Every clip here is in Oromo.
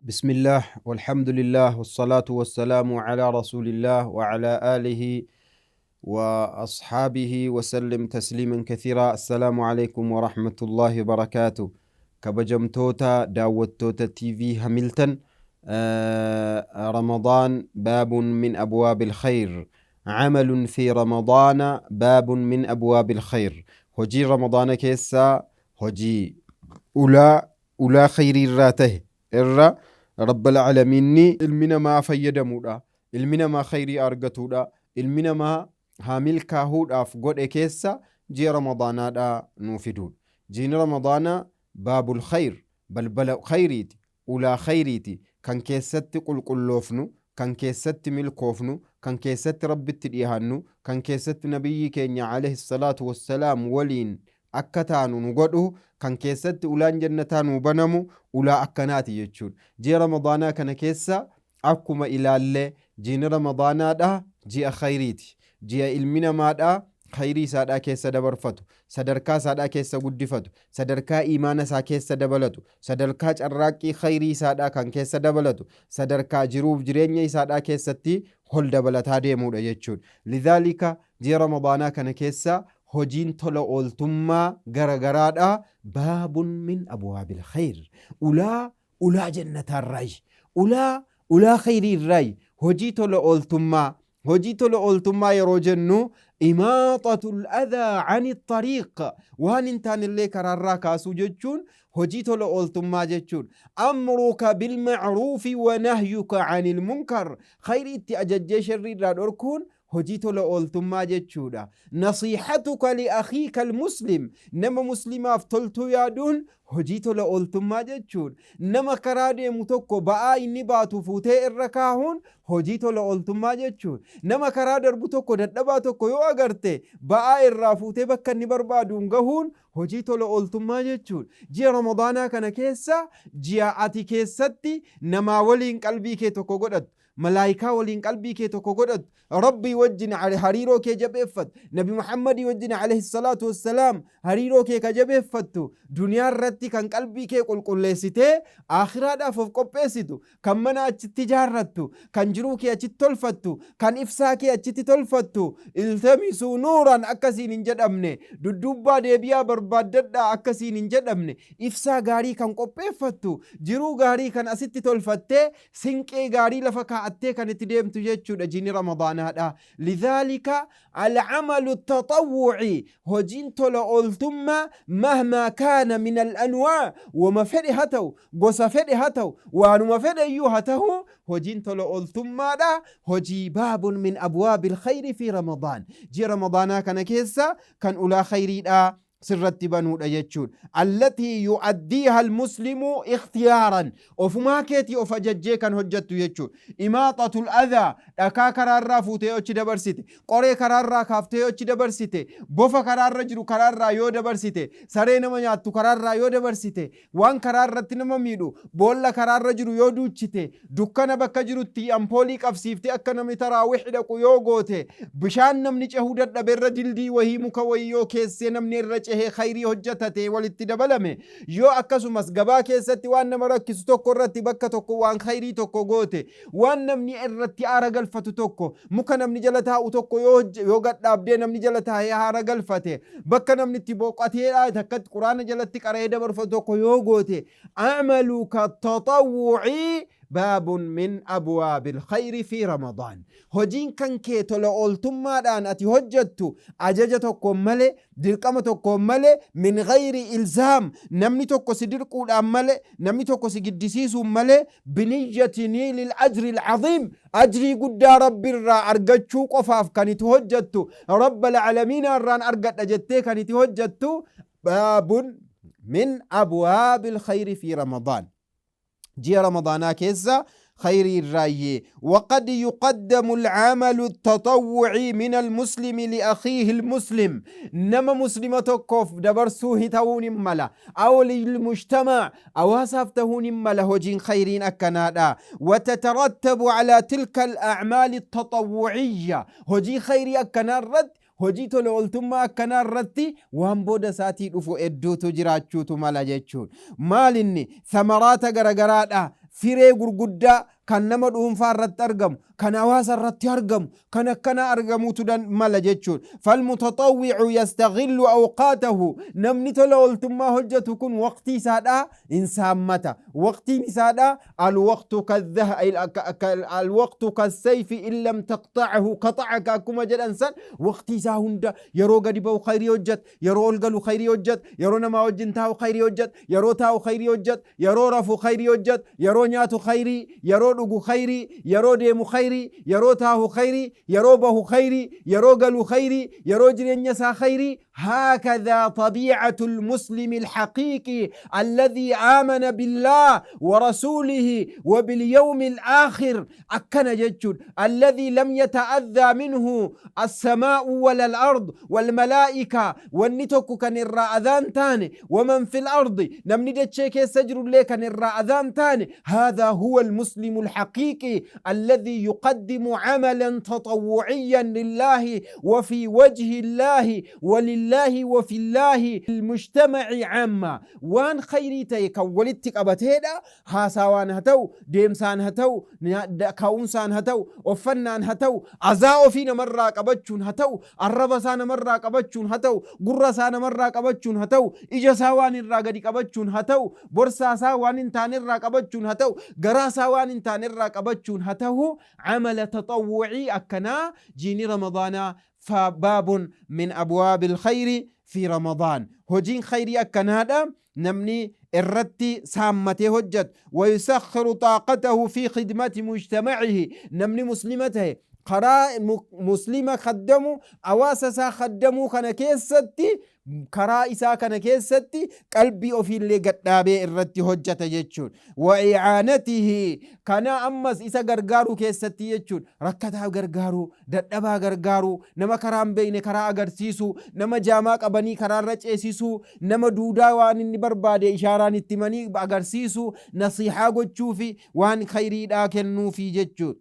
بسم الله والحمد لله والصلاة والسلام على رسول الله وعلى آله وأصحابه وسلم تسليما كثيرا. السلام عليكم ورحمة الله وبركاته. كبجمتوتا داوتوتا تي في هاملتن. رمضان باب من أبواب الخير. عمل في رمضان باب من أبواب الخير. Hojii Ramadaana keessa hojii ulaa khayrii irraa tahe irra Rabbal Aalamiinni ilmi namaa fayyadamuudha, ilmi namaa khayrii argatuudha, ilmi namaa haa milkaahuudhaaf godhe keessa ji'a Ramadaanaadha nuu fiduudha. Jiini Ramadaanaa baabul khayr, balbala khayriiti, ulaa khayriiti, kan keessatti qulqulloofnu, kan keessatti milkoofnu, kan keessatti Rabbitti dhihaannu, kan keessatti nabiyyii keenya alayhi salaatu wassalaam waliin akka taanu nu godhu, kan keessatti ulaan jannataa nuu banamu ulaa akkanaati jechuudha. Ji'a Ramadaanaa kana keessa akkuma ilaalle jiini Ramadaanaadha ji'a khayriiti. Ji'a ilmi namaadha khayrii isaadhaa keessa dabarfatu, sadarkaa isaadhaa keessa guddifatu, sadarkaa iimaana isaa keessa dabalatu, sadarkaa carraaqqii khayrii isaadhaa kan keessa dabalatu, sadarkaa jiruuf jireenya isaadhaa keessatti hol dabalataa deemuudha jechuudha. Lidhaalika ji'a Ramadaanaa kana keessa hojiin tola ooltummaa garagaraadha baabun min abwaabil khayr, ulaa ulaa jannataarraayi, ulaa ulaa khayrii irraayi hojii tola ooltummaa. Hojii tola ooltummaa yeroo jennu imaaxatul adhaa ani xariiq, waan hin taanellee karaarraa kaasuu jechuun hojii tola ooltummaa jechuudha. Amruka bilma'ruufi wa nahyuka anil munkar, khayrii itti ajajjee sharrii irraa dhorkuun hojii tola ooltummaa jechuudha. Nasiihatuka li akhiika almuslim, nama muslimaaf toltuu yaaduun hojii tola ooltummaa jechuudha. Nama karaa deemu tokko ba'aa inni baatu fuutee irra kaahuun hojii tola ooltummaa jechuudha. Nama karaa darbu tokko dadhabaa tokko yoo agarte ba'aa irraa fuutee bakka inni barbaaduun gahuun hojii tola ooltummaa jechuudha. Ji'a Ramadaanaa kana keessa ji'a ati keessatti namaa waliin qalbii kee tokko godhattu, malaayikaa waliin qalbii kee tokko godhattu, Rabbii wajjin hariiroo kee jabeeffattu, Nabi Muhammadii wajjin alayhi salaatu wassalaam hariiroo kee ka jabeeffattu, duniyaa irratti kan qalbii kee qulqulleessitee aakhiraadhaaf of qopheessitu, kan mana achitti ijaarrattu, kan jiruu kee achitti tolfattu, kan ibsaa kee achitti tolfattu, iltamisuu nuuran akkasiin hin jedhamne, dudduubbaa deebi'aa barbaaddadhaa akkasiin hin jedhamne, ibsaa gaarii kan qopheeffattu, jiruu gaarii kan asitti tolfattee sinqee gaarii lafa kaa'attee kan itti deemtu jechuudha jiini Ramadaanaadha. Lidhaalika al'amalu taxawwuci, hojiin tola ooltummaa, mahmaa kaana min al'anwaa, wama fedhe haa ta'u, gosa fedhe haa ta'u, waanuma fedhe iyyuu haa ta'u, hojiin tola ooltummaadha hojii baabun min abwaabil khayri fi Ramadaan, ji'a Ramadaanaa kana keessa kan ulaa khayriidha sirratti banuudha jechuudha. Allatii yu'addiiha almuslimu ikhtiyaaran, ofumaa keetii of ajajjee kan hojjattu jechuudha. Imaaxatul adhaa, dhakaa karaarraa fuutee yoo achi dabarsite, qoree karaarraa kaaftee yoo achi dabarsite, bofa karaarra jiru karaarraa yoo dabarsite, saree nama nyaattu karaarraa yoo dabarsite, waan karaarratti nama miidhu, boolla karaarra jiru yoo duuchite, dukkana bakka jirutti ampoolii qabsiiftee akka namni taraawih dhaqu yoo goote, bishaan namni cehuu dadhabe irra dildii wahii muka wahii yoo keessee namni irra cehee khayrii hojjatate walitti dabalame, yoo akkasumas gabaa keessatti waan nama rakkisu tokko irratti bakka tokko waan khayrii tokko goote, waan namni irratti aara galfatu tokko, muka namni jala taa'u tokko yoo gadhaabdee namni jala taa'ee haara galfate, bakka namni itti boqotee takkatti quraana jalatti qara'ee dabarfatu tokko yoo goote, amaluka taxawwucii baabun min abwaabil khayri fi Ramadaan. Hojiin kan kee tola ooltummaadhaan ati hojjettu ajaja tokkoon malee, dirqama tokkoon malee, min ghayri ilzaam, namni tokko si dirquudhaan malee, namni tokko si giddisiisuun malee, biniyyati niilil ajril aziim, ajrii guddaa Rabbi irraa argachuu qofaaf kan itti hojjettu, Rabbal alamiinaa irraan argadha jettee kan itti hojjettu, baabun min abwaabil khayri fi Ramadaan. Ji'a Ramadaanaa keessa khayrii irraayyee. Waqad yuqaddamu al'amalu tatawwuci min almuslimi liakhiihi almuslim, nama muslima tokkoof dabarsuu ta'uun hin mala, aw lilmujtamac, hawaasaaf ta'uun hin mala hojiin khayriin akkanaadha. Watatarattabu calaa tilka al'acmaali tatawwuciyya, hojii khayrii akkanaa irratti, hojii tola ooltummaa akkanaa irratti waan booda isaatii dhufu hedduutu jiraachuutu mala jechuudha. Maal inni? Thamaraata garagaraadha. Firee gurguddaa kan nama dhuunfaa irratti argamu, kan hawaasa irratti argamu, kan akkanaa argamuutu mala jechuudha. Falmutaxawwicu yastaghillu awqaatahu, namni tola ooltummaa hojjetu kun waqtii isaadhaa hin saammata. Waqtiin isaadhaa alwaqtu kassayfi in lam taqxa'ahu qaxa'aka akkuma jedhan san, waqtii isaa hunda yeroo gadi ba'u khayrii hojjeta, yeroo ol galu khayrii hojjeta, yeroo namaa wajjin taa'u khayrii hojjeta, yeroo taa'u khayrii hojjeta, yeroo rafu khayrii hojjeta, yeroo nyaatu khayrii, yeroo dhugu khayrii, yeroo deemu khayrii, yeroo taahu khayrii, yeroo bahu khayrii, yeroo galu khayrii, yeroo jireenya isaa khayrii. هكذا طبيعة المسلم الحقيقي الذي آمن بالله ورسوله وباليوم الآخر. أكن جتشون الذي لم يتأذى منه السماء ولا الأرض والملائكة، wanni tokko kan irraa adhaan taane، ومن في الأرض، namni dachee keessa jirullee kan irraa adhaan taane. هذا هو المسلم الحقيقي الذي يقدم عملا تطوعيا لله وفي وجه الله ولله وفي الله المجتمع عامة. Waan khayrii ta'e kan walitti qabateedha. Haasawaan haa ta'u, deemsaan haa ta'u, ka'umsaan haa ta'u, uffannaan haa ta'u, azaa ofii namarraa qabachuun haa ta'u, arraba isaa namarraa qabachuun haa ta'u, gurra isaa namarraa qabachuun haa ta'u, ija isaa waan irraa gadi qabachuun haa ta'u, borsaa isaa waan hin taane irraa qabachuun haa ta'u, garaa isaa waan hin taane irraa qabachuun haa ta'u, amala taxawwucii akkanaa jiini Ramadaanaa فباب من أبواب الخير في رمضان. Hojiin khayrii akkanaadha namni irratti saammatee hojjetu. ويسخر طاقته في خدمة مجتمعه. Namni muslima tahe karaa muslima khaddamu, hawaasa isaa khaddamuu kana keessatti, karaa isaa kana keessatti qalbii ofiillee gadhaabee irratti hojjeta jechuun. وإعانته kana ammas isa gargaaruu keessatti jechuun, rakkataa gargaaruu, dadhabaa gargaaruu, nama karaa hin beekne karaa agarsiisuu, nama jaamaa qabanii karaarra ceesisuu, nama duudaa waan inni barbaade ishaaraan itti himanii agarsiisuu, nasiihaa gochuufi waan khayriidhaa kennuufi jechuudha.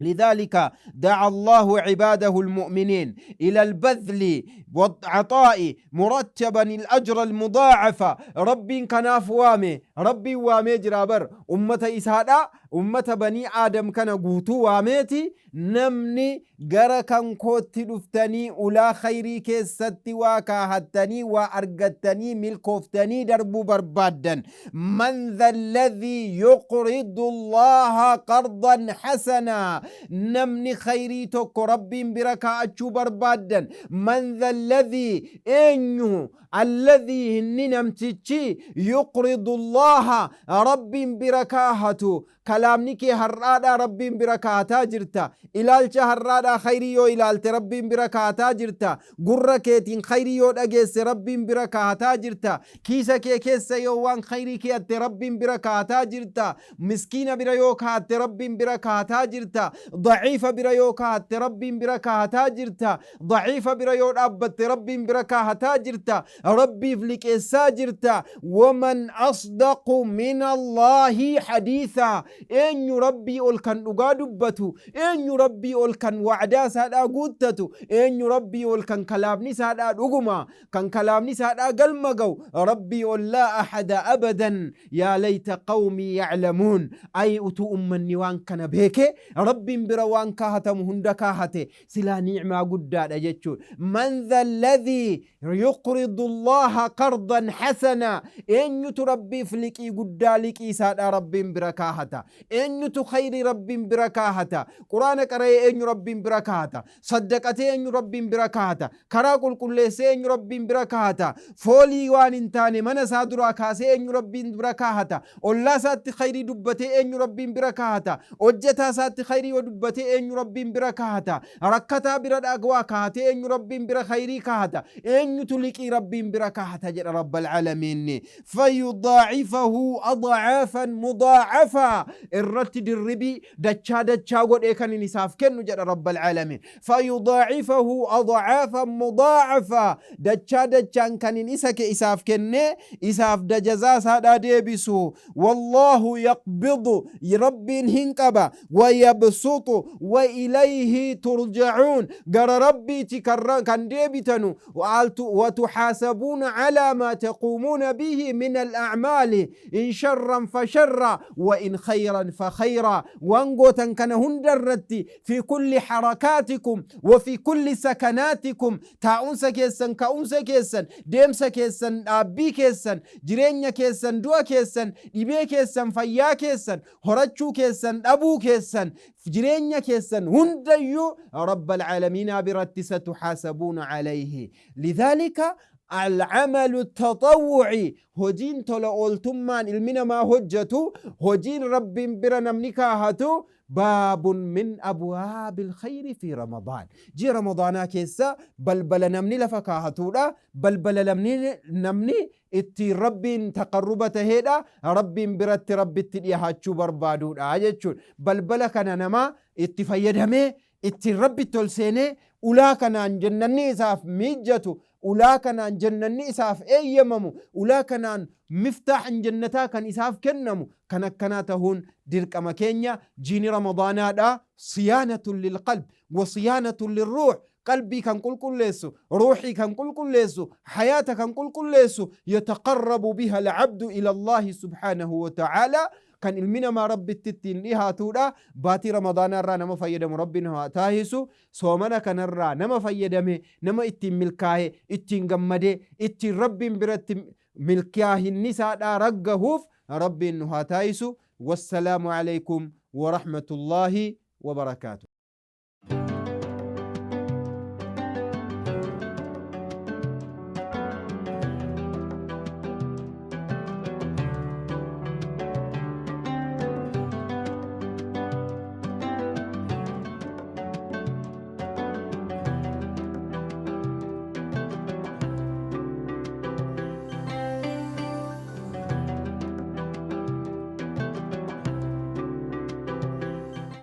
لذلك دعا الله عباده المؤمنين إلى البذل والعطاء مرتبا الأجر المضاعف. ربي kanaaf waame, Rabbi waamee jira bar ummata isaadha, ummata banii Aadam kana guutuu waameeti, namni gara kan kootti dhuftanii ulaa khayrii keessatti waa kaahattanii, waa argattanii, milkooftanii darbuu barbaaddan، من ذا الذي يقرض الله قرضا حسنا، namni khayrii tokko Rabbiin bira kaa'achuu barbaaddan، من ذا الذي، eenyu، الذي inni namtichi، يقرض الله، Rabbiin bira kaahatu. Kalaamni kee har'aadhaa Rabbiin bira kaahataa jirta. Ilaalcha har'aadhaa khayrii yoo ilaalte Rabbiin bira kaahataa jirta. Gurra keetiin khayrii yoo dhageesse Rabbiin bira kaahataa jirta. Kiisa kee keessa yoo waan khayrii keeyatte Rabbiin bira kaahataa jirta. Miskiina bira yoo kaahatte Rabbiin bira kaahataa jirta. Daciifa bira yoo kaahatte Rabbiin bira kaahataa jirta. Daciifa bira yoo dhaabbatte Rabbiin bira kaahataa jirta. Rabbiif liqeessaa jirta. ومن أصدق من الله حديثا. Eenyu Rabbii ol kan dhugaa dubbatu? Eenyu Rabbii ol kan wacdaa isaadhaa guuttatu? Eenyu Rabbii ol kan kalaamni isaadhaa dhuguma, kan kalaamni isaadhaa galma ga'u? Rabbii ol لا أحد أبدا. يا ليت قومي يعلمون. Ay, utuu ummanni waan kana beeke, Rabbiin bira waan kaahatamu hunda kaahate, silaa ni'maa guddaadha jechuun. من ذا الذي يقرض الله قرضا حسنا. Eenyutu Rabbiif liqii guddaa, liqii isaadha Rabbiin bira kaahata? Eenyutu khayrii Rabbiin bira kaahata? Quraana qara'ee eenyu Rabbiin bira kaahata? Saddaqatee eenyu Rabbiin bira kaahata? Karaa qulqulleessee eenyu Rabbiin bira kaahata? Foolii waan hin taane mana isaa duraa kaasee eenyu Rabbiin bira kaahata? Ollaa isaatti khayrii dubbatee eenyu Rabbiin bira kaahata? Hojjetaa isaatti khayrii yoo dubbatee eenyu Rabbiin bira kaahata? Rakkataa bira dhagwaa kaahate eenyu Rabbiin bira khayrii kaahata? Eenyutu liqii Rabbiin bira kaahata jedha رب العالمين. فيضاعفه أضعافا مضاعفة، irratti dirribii dachaa dachaa godhee kan inni isaaf kennu jedha رب العالمين. فيضاعفه أضعافا مضاعفة، dachaa dachaan kan inni isa isaaf kennee isaaf dajazaa isaadhaa deebisu. والله يقبض، Rabbiin hin qaba، ويبسط وإليه ترجعون، gara Rabbiiti kan deebitanu، وتحاسبون. ستحاسبون على ما تقومون به من الأعمال، إن شرا فشرا وإن خيرا فخيرا. Waan gootan kana hundarratti، في كل حركاتكم وفي كل سكناتكم، taa'umsa keessan، ka'umsa keessan، deemsa keessan، dhaabbii keessan، jireenya keessan، du'a keessan، dhibee keessan، fayyaa keessan، horachuu keessan، dhabuu keessan، jireenya keessan hundayyuu رب العالمين biratti ستحاسبون عليه. لذلك العمل التطوعي، hojiin tola ooltummaan ilmi namaa hojjetu، hojiin Rabbiin bira namni kaahatu، باب من أبواب الخير في رمضان. Ji'a Ramadaanaa keessa balbala namni lafa kaahatuudha، balbala namni ittiin Rabbiin taqarruba taheedha، Rabbiin biratti Rabbitti dhiyaachuu barbaaduudha jechuudha. Balbala kana nama itti fayyadamee ittiin Rabbitti ol seenee, ulaa kanaan jannanni isaaf miijjatu، ulaa kanaan jannanni isaaf eeyyamamu، ulaa kanaan miftaaxan jannataa kan isaaf kennamu kan akkanaa tahuun dirqama keenya. Jiini Ramadaanaadha صيانة للقلب وصيانة للروح، qalbii kan qulqulleessu، ruuxii kan qulqulleessu، hayaata kan qulqulleessu، يتقرب بها العبد إلى الله سبحانه وتعالى، kan ilmi namaa Rabbitti ittiin dhihaatuudha. Baatii Ramadaanaa irraa nama fayyadamu Rabbiin haa taahisu. Soomana kanarraa nama fayyadame، nama ittiin milkaa'e، ittiin gammadee، ittiin Rabbiin biratti milkaahinni isaadhaa raggahuuf Rabbiin nu haa taahisu. والسلام عليكم ورحمة الله وبركاته.